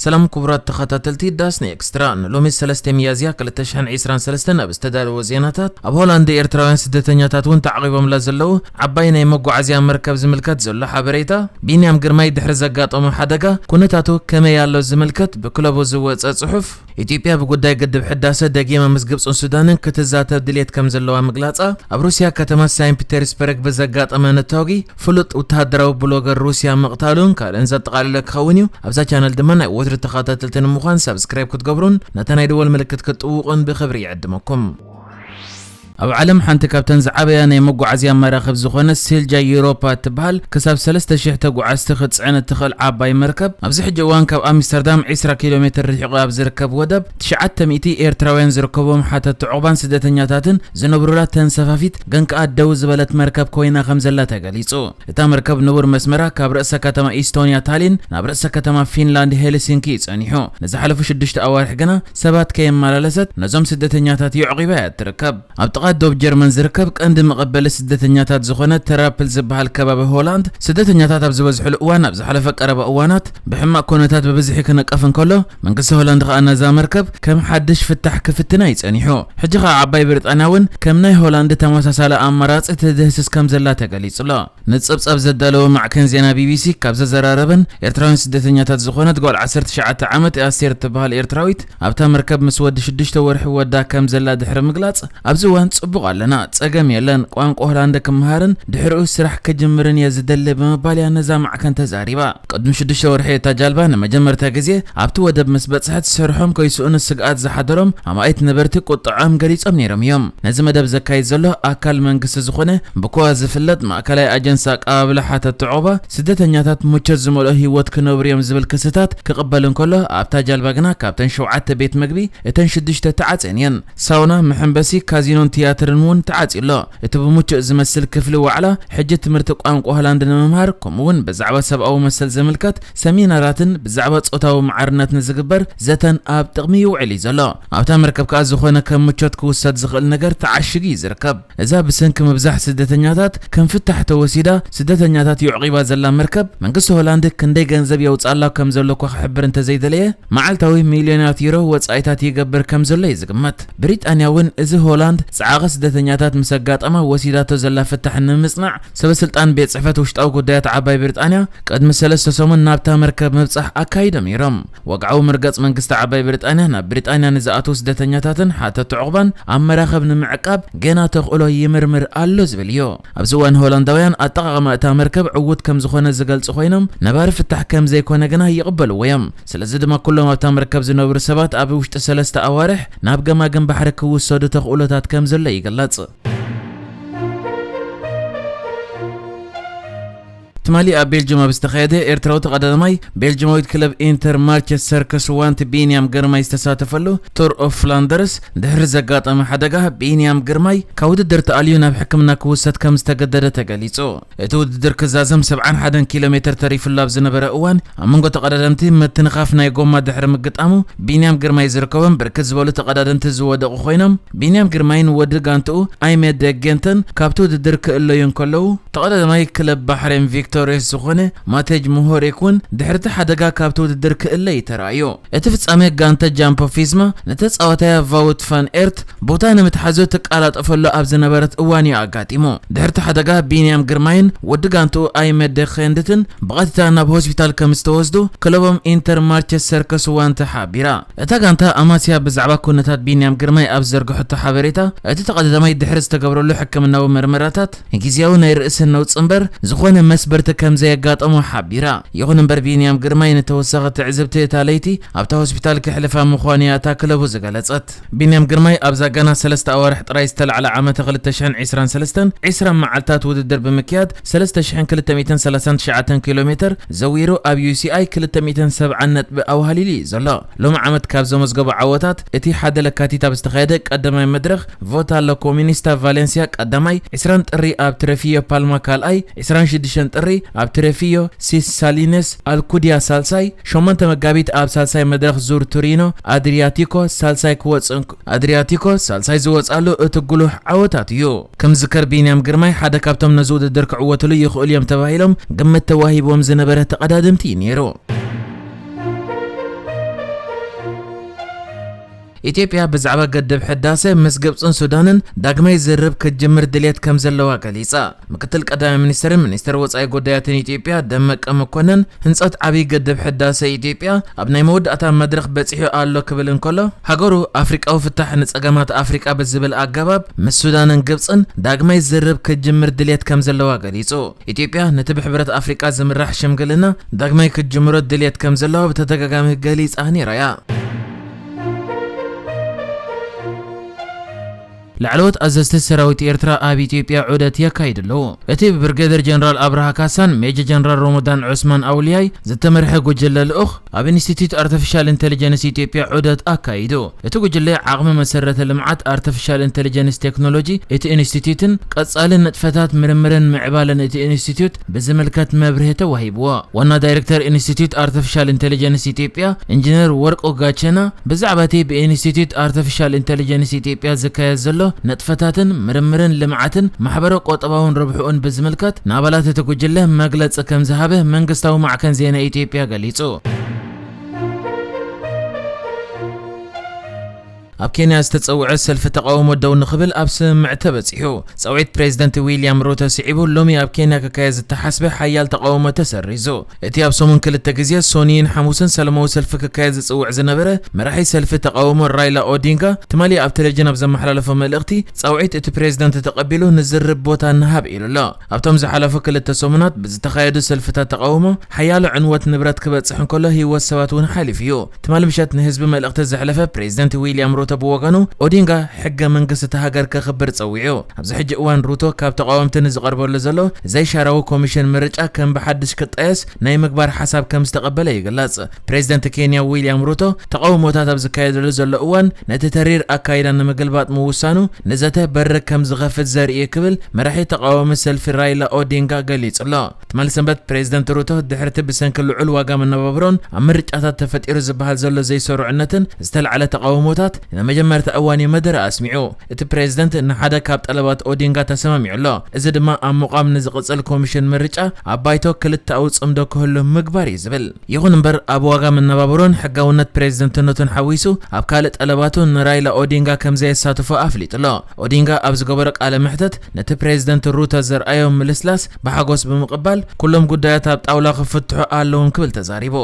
ሰላም ክቡራት ተኸታተልቲ ዳስኒ ኤክስትራ፣ ንሎሚ ሰለስተ ሚያዝያ ክልተ ሽሕን ዕስራን ሰለስተን ኣብ ዝተዳለወ ዜናታት፣ ኣብ ሆላንድ ኤርትራውያን ስደተኛታት እውን ተዓቒቦምላ ዘለዉ ዓባይ ናይ መጓዓዝያ መርከብ ዝምልከት ዘሎ ሓበሬታ፣ ቢንያም ግርማይ ድሕሪ ዘጋጠሞ ሓደጋ ኩነታቱ ከመይ ኣሎ ዝምልከት ብክለቡ ዝወጸ ጽሑፍ፣ ኢትዮጵያ ብጉዳይ ግድብ ሕዳሰ ደጊማ ምስ ግብጽን ሱዳንን ክትዛተብ ድልየት ከም ዘለዋ ምግላጻ፣ ኣብ ሩስያ ከተማ ሳይንት ፒተርስበርግ ብዘጋጠመ ነታጒ ፍሉጥ ወተሃደራዊ ብሎገር ሩስያ ምቕታሉን ካልእን ዘጠቓለለ ክኸውን እዩ። ኣብዛ ቻነል ድማ ናይ ወትሪ ተኸታተልቲ ንምዃን ሳብስክራይብ ክትገብሩን ነታ ናይ ደወል ምልክት ክትጥውቑን ብኽብሪ ይዕድመኩም። ኣብ ዓለም ሓንቲ ካብተን ዝዓበያ ናይ መጓዓዝያ መራኽብ ዝኾነት ሴልጃ ዩሮፓ እትበሃል ክሳብ ሰለስተ ሽሕ ተጓዓዝቲ ክትጽዕን እትኽእል ዓባይ መርከብ ኣብዚ ሕጂ እዋን ካብ ኣምስተርዳም ዕስራ ኪሎ ሜትር ርሒቑ ኣብ ዝርከብ ወደብ ትሽዓተ ሚእቲ ኤርትራውያን ዝርከብዎም ሓተቲ ዑቕባን ስደተኛታትን ዝነብሩላ ተንሰፋፊት ገንከኣ ደው ዝበለት መርከብ ኮይና ከም ዘላ ተገሊጹ። እታ መርከብ ንቡር መስመራ ካብ ርእሰ ከተማ ኢስቶንያ ታሊን ናብ ርእሰ ከተማ ፊንላንድ ሄልሲንኪ እዩ ጸኒሑ። ንዝሓለፉ ሽዱሽተ ኣዋርሕ ግና ሰባት ከየመላለሰት ነዞም ስደተኛታት የዕቒባ እያ እትርከብ። ኣብ ጥቓ ዶብ ጀርመን ዝርከብ ቀንዲ መቐበሊ ስደተኛታት ዝኾነ ተራፕል ዝበሃል ከባቢ ሆላንድ፣ ስደተኛታት ኣብ ዝበዝሕሉ እዋን ኣብ ዝሓለፈ ቀረባ እዋናት ብሕማቕ ኩነታት ብብዝሒ ክነቀፍ እንከሎ፣ መንግስቲ ሆላንድ ከኣ ነዛ መርከብ ከም ሓድሽ ፍታሕ ክፍትና እዩ ጸኒሑ። ሕጂ ከኣ ዓባይ ብሪጣንያ እውን ከም ናይ ሆላንድ ተመሳሳሊ ኣማራጺ ትድህስስ ከም ዘላ ተገሊጹ ኣሎ። ንጸብጻብ ዘዳለወ ማዕከን ዜና ቢቢሲ ካብ ዘዘራረበን ኤርትራውያን ስደተኛታት ዝኾነት ጓል ዓሰርተ ትሽዓተ ዓመት ኣስቴር እትበሃል ኤርትራዊት ኣብታ መርከብ ምስ ወዲ ሽዱሽተ ወርሒ ወዳ ከም ዘላ ድሕሪ ምግላጽ፣ ኣብዚ እዋን ጽቡቕ ኣለና፣ ጸገም የለን፣ ቋንቋ ሆላንድ ክመሃርን ድሕሪኡ ስራሕ ክጅምርን እየ ዝደሊ ብምባል እያ ነዛ ማዕከን ተዛሪባ። ቅድሚ ሽዱሽተ ወርሒ እታ ጃልባ ንመጀመርታ ግዜ ኣብቲ ወደብ ምስ በጽሐት ስርሖም ከይስእኑ ስግኣት ዝሓደሮም ኣማኢት ነበርቲ ቁጥዖም ገሊጾም ነይሮም እዮም። ነዚ መደብ ዘካይድ ዘሎ ኣካል መንግስቲ ዝኾነ ብኮዋ ዝፍለጥ ማእከላይ ኣጀንሲ ኣቀባብላ ሓተቲ ዑቕባ፣ ስደተኛታት ምቾት ዝመልኦ ህይወት ክነብሩ እዮም ዝብል ክስታት ክቕበል እንከሎ፣ ኣብታ ጃልባ ግና ካብተን ሸውዓተ ቤት መግቢ እተን ሽዱሽተ ተዓጽየን እየን። ሳውና፣ መሐንበሲ፣ ካዚኖን ትያትርን እውን ተዓጽዩ ኣሎ። እቲ ብምቹእ ዝመስል ክፍሊ ዋዕላ፣ ሕጂ ትምህርቲ ቋንቋ ሆላንድ ንምምሃር፣ ከምኡ'ውን ብዛዕባ ሰብኣዊ መሰል ዝምልከት ሰሚናራትን ብዛዕባ ጾታዊ ማዕርነት ንዝግበር ዘተን ኣብ ጥቕሚ ይውዕል እዩ ዘሎ። ኣብታ መርከብ ከኣ ዝኾነ ከም ምቾት ክውሰድ ዝኽእል ነገር ተዓሽጉ እዩ ዝርከብ። እዛ ብሰንኪ ምብዛሕ ስደተኛታት ከም ፍታሕ ተወሲዳ ስደተኛታት የዕቒባ ዘላ መርከብ፣ መንግስቲ ሆላንድ ክንደይ ገንዘብ የውጽኣላ ከም ዘሎ እኳ ክሕብር እንተዘይደለየ፣ መዓልታዊ ሚልዮናት ዩሮ ወጻኢታት ይገብር ከም ዘሎ እዩ ዝግመት። ብሪጣንያ እውን እዚ ሆላንድ ጻዕቒ ስደተኛታት ምስ ኣጋጠማ ወሲዳቶ ዘላ ፍታሕ ንምጽናዕ፣ ሰበ ስልጣን ቤት ጽሕፈት ውሽጣዊ ጉዳያት ዓባይ ብሪጣንያ ቅድሚ ሰለስተ ሰሙን ናብታ መርከብ ምብጻሕ ኣካይዶም ነይሮም። ወግዓዊ መርገጽ መንግስቲ ዓባይ ብሪጣንያ ናብ ብሪጣንያ ንዝኣትዉ ስደተኛታትን ሓተቲ ዑቕባን ኣብ መራኽብ ንምዕቃብ ገና ተኽእሎ ይምርምር ኣሎ ዝብል እዩ። ኣብዚ እዋን ሆላንዳውያን ኣጠቓቕማ እታ መርከብ ዕዉት ከም ዝኾነ ዝገልጹ ኮይኖም፣ ነባሪ ፍታሕ ከም ዘይኮነ ግና ይቕበልዎ እዮም። ስለዚ ድማ ኩሎም ኣብታ መርከብ ዝነብሩ ሰባት ኣብ ውሽጢ ሰለስተ ኣዋርሕ ናብ ገማግም ባሕሪ ክውሰዱ ተኽእሎታት ከም ዘሎ ይግለጽ። ትማሊ ኣብ ቤልጅም ኣብ ዝተኻየደ ኤርትራዊ ተቐዳዳማይ ቤልጅማዊት ክለብ ኢንተር ማርቸ ሰርከስ ዋንቲ ቢንያም ግርማይ ዝተሳተፈሉ ቱር ኦፍ ፍላንደርስ ድሕሪ ዘጋጠመ ሓደጋ፣ ቢንያም ግርማይ ካብ ውድድር ተኣልዩ ናብ ሕክምና ክውሰድ ከም ዝተገደደ ተገሊጹ። እቲ ውድድር ክዛዘም ሰብዓን ሓደን ኪሎ ሜትር ተሪፉሉ ኣብ ዝነበረ እዋን፣ ኣብ መንጎ ተቐዳደምቲ ምትንኻፍ ናይ ጎማ ድሕሪ ምግጣሙ፣ ቢንያም ግርማይ ዝርከቦም ብርክት ዝበሉ ተቐዳደምቲ ዝወደቑ ኮይኖም፣ ቢንያም ግርማይን ወዲ ጋንትኡ ኣይመ ደጌንተን ካብቲ ውድድር ክእለዩ እንከለዉ፣ ተቐዳዳማይ ክለብ ባሕሬን ቪክቶሪየስ ዝኾነ ማቴጅ ሞሆሪክ እውን ድሕሪ እቲ ሓደጋ ካብቲ ውድድር ክእለ እዩ ተራእዩ። እቲ ፍጻሜ ጋንታ ጃምፖ ፊስማ ንተጻዋታይ ቫውት ፋን ኤርት ቦታ ንምትሓዙ ትቃላጠፈሉ ኣብ ዝነበረት እዋን እዩ ኣጋጢሙ። ድሕርቲ ሓደጋ ቢንያም ግርማይን ወዲ ጋንትኡ ኣይመደ ኸንድትን ብቐጥታ ናብ ሆስፒታል ከም ዝተወስዱ ክለቦም ኢንተር ማርቸ ሰርከስ ዋንቲ ሓቢራ። እታ ጋንታ ኣማስያ ብዛዕባ ኩነታት ቢንያም ግርማይ ኣብ ዝዘርግሐቶ ሓበሬታ፣ እቲ ተቐዳዳማይ ድሕሪ ዝተገብረሉ ሕክምናዊ መርመራታት ግዝያዊ ናይ ርእሲ ነውጺ እምበር ዝኾነ መስበርቲ ከም ዘየጋጠሞ ሓቢራ። ይኹን እምበር ቢንያም ግርማይ ንተወሳኺ ትዕዝብቲ እታ ለይቲ ኣብታ ሆስፒታል ክሕልፋ ምዃኑ እያ እታ ክለቡ ዝገለጸት። ቢንያም ግርማይ ኣብዛ ገና ሰለስተ ኣዋርሕ ጥራይ ዝተላዕለ ዓመተ ክልተ ሽሕን ዕስራን ሰለስተን፣ ዕስራ መዓልታት ውድድር ብምክያድ ሰለስተ ሽሕን ክልተ ሚእትን ሰላሳን ትሽዓተን ኪሎ ሜትር ዘዊሩ ኣብ ዩ ሲ ኣይ ክልተ ሚእትን ሰብዓን ነጥቢ ኣዋህሊሉ እዩ ዘሎ። ሎሚ ዓመት ካብ ዘመዝገቡ ዓወታት እቲ ሓደ ለካቲት ኣብ ዝተኻየደ ቀዳማይ መድረኽ ቮታ ላ ኮሚኒስታ ቫሌንሲያ ቀዳማይ፣ ዕስራን ጥሪ ኣብ ትረፊዮ ፓልማ ካልኣይ፣ ዕስራን ሽዱሽተን ጥሪ ኣብ ትረፊዮ ሲስ ሳሊነስ ኣልኩዲያ ሳልሳይ፣ ሸሞንተ መጋቢት ኣብ ሳልሳይ መድረኽ ዙር ቱሪኖ ኣድሪያቲኮ ሳልሳይ ክወጽእ እንክ-፣ ኣድሪያቲኮ ሳልሳይ ዝወጽኣሉ እቲ ጉሉሕ ዓወታት እዩ። ከም ዝከር ቢንያም ግርማይ ሓደ ካብቶም ነዚ ውድድር ክዕወትሉ ይኽእሉ እዮም ተባሂሎም ግምት ተዋሂቦም ዝነበረ ተቐዳደምቲ እዩ ነይሩ። ኢትዮጵያ ብዛዕባ ገድብ ሕዳሰ ምስ ግብጽን ሱዳንን ዳግማይ ዝርርብ ክትጅምር ድልየት ከም ዘለዋ ገሊጻ። ምክትል ቀዳማይ ሚኒስትርን ሚኒስትር ወጻኢ ጉዳያትን ኢትዮጵያ ደመቀ መኮነን፣ ህንጸት ዓብዪ ገድብ ሕዳሰ ኢትዮጵያ ኣብ ናይ መወዳእታ መድረኽ በጺሑ ኣሎ ክብል እንከሎ፣ ሃገሩ ኣፍሪቃዊ ፍታሕ ንጸገማት ኣፍሪቃ ብዝብል ኣገባብ ምስ ሱዳንን ግብጽን ዳግማይ ዝርርብ ክትጅምር ድልየት ከም ዘለዋ ገሊጹ። ኢትዮጵያ ነቲ ብሕብረት ኣፍሪቃ ዝምራሕ ሽምግልና ዳግማይ ክትጅምሮ ድልየት ከም ዘለዋ ብተደጋጋሚ ገሊጻ ነይራ እያ። ላዕለዎት ኣዘዝቲ ሰራዊት ኤርትራ ኣብ ኢትዮጵያ ዑደት የካይዱ ኣለዉ። እቲ ብብርጌደር ጀነራል ኣብርሃ ካሳን ሜጀር ጀነራል ሮሞዳን ዑስማን ኣውልያይ ዝተመርሐ ጉጅለ ልኡኽ ኣብ ኢንስቲትዩት ኣርቲፊሻል ኢንተሊጀንስ ኢትዮጵያ ዑደት ኣካይዱ። እቲ ጉጅለ ዓቕሚ መሰረተ ልምዓት ኣርቲፊሻል ኢንተሊጀንስ ቴክኖሎጂ እቲ ኢንስቲትዩትን ቀጻሊ ንጥፈታት ምርምርን ምዕባለን እቲ ኢንስቲትዩት ብዝምልከት መብርሂ ተዋሂብዎ። ዋና ዳይሬክተር ኢንስቲትዩት ኣርቲፊሻል ኢንተሊጀንስ ኢትዮጵያ ኢንጂነር ወርቁ ጋቸና ብዛዕባ እቲ ብኢንስቲትዩት ኣርቲፊሻል ኢንተሊጀንስ ኢትዮጵያ ዝካየድ ዘሎ ንጥፈታትን ምርምርን ልምዓትን ማሕበረ ቁጠባውን ረብሕኡን ብዝምልከት ንኣባላት እቲ ጉጅለ መግለጺ ከም ዝሃበ መንግስታዊ ማዕከን ዜና ኢትዮጵያ ገሊጹ። ኣብ ኬንያ ዝተጸውዐ ሰልፊ ተቓውሞ ደው ንኽብል ኣብ ስምምዕ ተበጺሑ። ጻውዒት ፕሬዚደንት ዊልያም ሩቶ ስዒቡ ሎሚ ኣብ ኬንያ ክካየድ ዝተሓስበ ሓያል ተቓውሞ ተሰሪዙ። እቲ ኣብ ሰሙን ክልተ ግዜ ሶኒን ሓሙስን ሰላማዊ ሰልፊ ክካየድ ዝጽውዕ ዝነበረ መራሒ ሰልፊ ተቓውሞ ራይላ ኦዲንጋ ትማሊ ኣብ ቴሌቪዥን ኣብ ዘመሓላለፎ መልእኽቲ፣ ጻውዒት እቲ ፕሬዚደንት ተቐቢሉ ንዝርብ ቦታ ንሃብ ኢሉ ኣሎ። ኣብቶም ዝሓለፉ ክልተ ሰሙናት ብዝተኻየዱ ሰልፍታት ተቓውሞ ሓያሎ ዕንወት ንብረት ክበጽሕ እንከሎ ህይወት ሰባት እውን ሓሊፉ እዩ። ትማሊ ምሸት ንህዝቢ መልእኽቲ ዘሕለፈ ፕሬዚደንት ዊልያም ሩቶ ብወገኑ ኦዲንጋ ሕገ መንግስቲ እታ ሃገር ከኽብር ጸዊዑ። ኣብዚ ሕጂ እዋን ሩቶ ካብ ተቓወምቲ ንዝቐርበሉ ዘሎ ዘይሻራዊ ኮሚሽን ምርጫ ከም ብሓድሽ ክጣየስ ናይ ምግባር ሓሳብ ከም ዝተቐበለ ይግለጽ። ፕሬዚደንት ኬንያ ዊልያም ሩቶ ተቓውሞታት ኣብ ዝካየደሉ ዘሎ እዋን ነቲ ተሪር ኣካይዳ ንምግልባጥ ምውሳኑ ንዘተ በሪ ከም ዝኸፍት ዘርኢ እዩ ክብል መራሒ ተቓዋሚ ሰልፊ ራይላ ኦዲንጋ ገሊጹ ኣሎ። ትማሊ ሰንበት ፕሬዚደንት ሩቶ ድሕርቲ ብሰንኪ ልዑል ዋጋ መነባብሮን ኣብ ምርጫታት ተፈጢሩ ዝበሃል ዘሎ ዘይሰሩዕነትን ዝተላዕለ ተቓውሞታት ንመጀመርታ እዋን እዩ መደረ ኣስሚዑ። እቲ ፕሬዚደንት ንሓደ ካብ ጠለባት ኦዲንጋ ተሰማሚዑ ኣሎ። እዚ ድማ ኣብ ምቋም ንዝቕጽል ኮሚሽን ምርጫ ኣብ ባይቶ ክልተኣዊ ጽምዶ ክህሉ ምግባር እዩ ዝብል። ይኹን እምበር ኣብ ዋጋ መነባብሮን ሕጋውነት ፕሬዚደንትነቱን ሓዊሱ ኣብ ካልእ ጠለባቱ ንራይላ ኦዲንጋ ከም ዘየሳትፎ ኣፍሊጡ ኣሎ። ኦዲንጋ ኣብ ዝገበሮ ቃለ መሕተት ነቲ ፕሬዚደንት ሩቶ ዘርኣዮ ምልስላስ ብሓጎስ ብምቕባል ኩሎም ጉዳያት ኣብ ጣውላ ክፍትሑ ኣለዎም ክብል ተዛሪቡ።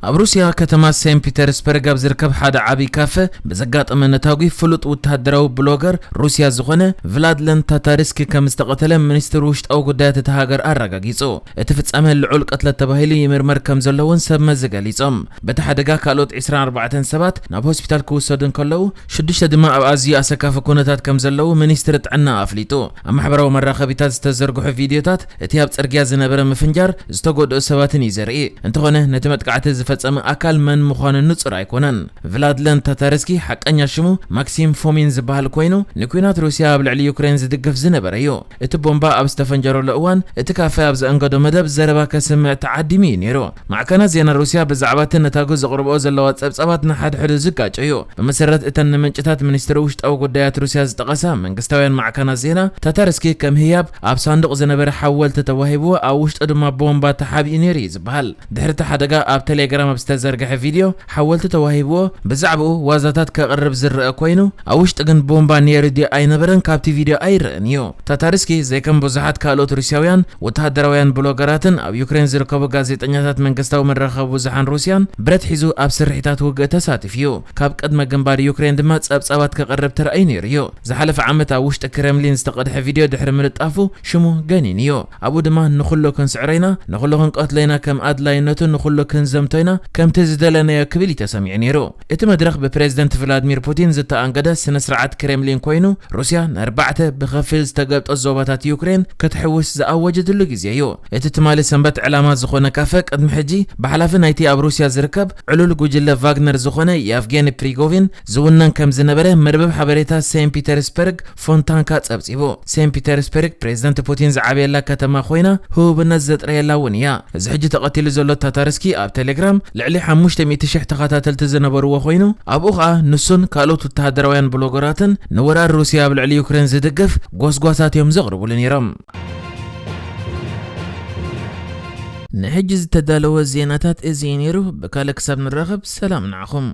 ኣብ ሩስያ ከተማ ሴንት ፒተርስበርግ ኣብ ዝርከብ ሓደ ዓቢ ካፈ ብዘጋጠመ ነታጒ ፍሉጥ ወተሃደራዊ ብሎገር ሩስያ ዝኾነ ቭላድለን ታታርስኪ ከም ዝተቐተለ ሚኒስትሪ ውሽጣዊ ጉዳያት እታ ሃገር ኣረጋጊጹ። እቲ ፍጻመ ልዑል ቅትለት ተባሂሉ ይምርመር ከም ዘሎ እውን ሰብ መዚ ገሊጾም። በቲ ሓደጋ ካልኦት ዕስራን ኣርባዕተን ሰባት ናብ ሆስፒታል ክውሰዱ እንከለዉ፣ ሽዱሽተ ድማ ኣብ ኣዝዩ ኣሰካፊ ኩነታት ከም ዘለዉ ሚኒስትሪ ጥዕና ኣፍሊጡ። ኣብ ማሕበራዊ መራኸቢታት ዝተዘርግሑ ቪድዮታት እቲ ኣብ ጽርግያ ዝነበረ ምፍንጃር ዝተጎድኡ ሰባትን እዩ ዘርኢ። እንተኾነ ነቲ መጥቃዕቲ ዝፈጸመ ኣካል መን ምዃኑ ንጹር ኣይኮነን። ቭላድለን ታታርስኪ ሓቀኛ ሽሙ ማክሲም ፎሚን ዝበሃል ኮይኑ ንኲናት ሩስያ ኣብ ልዕሊ ዩክሬን ዝድግፍ ዝነበረ እዩ። እቲ ቦምባ ኣብ ዝተፈንጀረሉ እዋን እቲ ካፈ ኣብ ዘእንገዶ መደብ ዘረባ ከስምዕ ተዓዲሙ እዩ ነይሩ። ማዕከናት ዜና ሩስያ ብዛዕባ እቲ ነታጉ ዘቕርብኦ ዘለዋ ጸብጻባት ንሓድሕዱ ዝጋጨ እዩ። ብመሰረት እተን ንምንጭታት ሚኒስትሪ ውሽጣዊ ጉዳያት ሩስያ ዝጠቐሳ መንግስታውያን ማዕከናት ዜና፣ ታታርስኪ ከም ህያብ ኣብ ሳንዱቕ ዝነበረ ሓወልቲ ተዋሂብዎ፣ ኣብ ውሽጡ ድማ ቦምባ ተሓቢኡ ነይሩ እዩ ዝበሃል። ድሕሪ እቲ ሓደጋ ኣብ ቴሌግራም ኣብ ዝተዘርግሐ ቪድዮ ሓወልቲ ተዋሂብዎ ብዛዕባኡ ዋዛታት ከቕርብ ዝረአ ኮይኑ፣ ኣብ ውሽጢ ግን ቦምባ ነይሩ ድዩ ኣይነበረን ካብቲ ቪድዮ ኣይረእን እዩ። ታታርስኪ ዘይከም ብዙሓት ካልኦት ሩስያውያን ወተሃደራውያን ብሎገራትን ኣብ ዩክሬን ዝርከቡ ጋዜጠኛታት መንግስታዊ መራኸቢ ብዙሓን ሩስያን ብረት ሒዙ ኣብ ስርሒታት ውግእ ተሳቲፉ እዩ። ካብ ቅድመ ግንባር ዩክሬን ድማ ጸብጻባት ከቕርብ ተራእዩ ነይሩ እዩ። ዝሓለፈ ዓመት ኣብ ውሽጢ ክረምሊን ዝተቐድሐ ቪድዮ ድሕሪ ምልጣፉ ሽሙ ገኒኑ እዩ። ኣብኡ ድማ ንኹሉ ክንስዕሮ ኢና፣ ንኹሉ ክንቀትሎ ኢና፣ ከም ኣድላይነቱ ንኹሉ ክንዘምቶ ኢና፣ ከምቲ ዝደለናዮ ክብል እዩ ተሰሚዑ ነይሩ። እቲ መድረኽ ብፕሬዚደንት ቭላድሚር ፑቲን ዝተኣንገደ ስነ ስርዓት ክሬምሊን ኮይኑ፣ ሩስያ ንኣርባዕተ ብኸፊል ዝተገልጦ ዞባታት ዩክሬን ክትሕውስ ዝኣወጀትሉ ግዜ እዩ። እቲ ትማሊ ሰንበት ዕላማ ዝኾነ ካፈ ቅድሚ ሕጂ ብሓላፊ ናይቲ ኣብ ሩስያ ዝርከብ ዕሉል ጉጅለ ቫግነር ዝኾነ የቭጌኒ ፕሪጎቪን ዝውነን ከም ዝነበረ መርበብ ሓበሬታ ሴንት ፒተርስበርግ ፎንታንካ ጸብጺቡ። ሴንት ፒተርስበርግ ፕሬዚደንት ፑቲን ዝዓበየላ ከተማ ኮይና ህቡብነት ዘጥረየላ እውን እያ። እዚ ሕጂ ተቐቲሉ ዘሎ ታታርስኪ ኣብ ቴሌግራም ልዕሊ ሓሙሽተ ሚእቲ ሽሕ ተኸታተልቲ ዝነበርዎ ኮይኑ፣ ኣብኡ ኸኣ ንሱን ካልኦት ወተሃደራውያን ብሎገራትን ንወራር ሩስያ ኣብ ልዕሊ ዩክሬን ዝድግፍ ጎስጓሳት እዮም ዘቕርቡሉ ነይሮም። ንሕጂ ዝተዳለወ ዜናታት እዚ እዩ ነይሩ። ብካልእ ክሳብ ንራኸብ ሰላም ንዓኹም።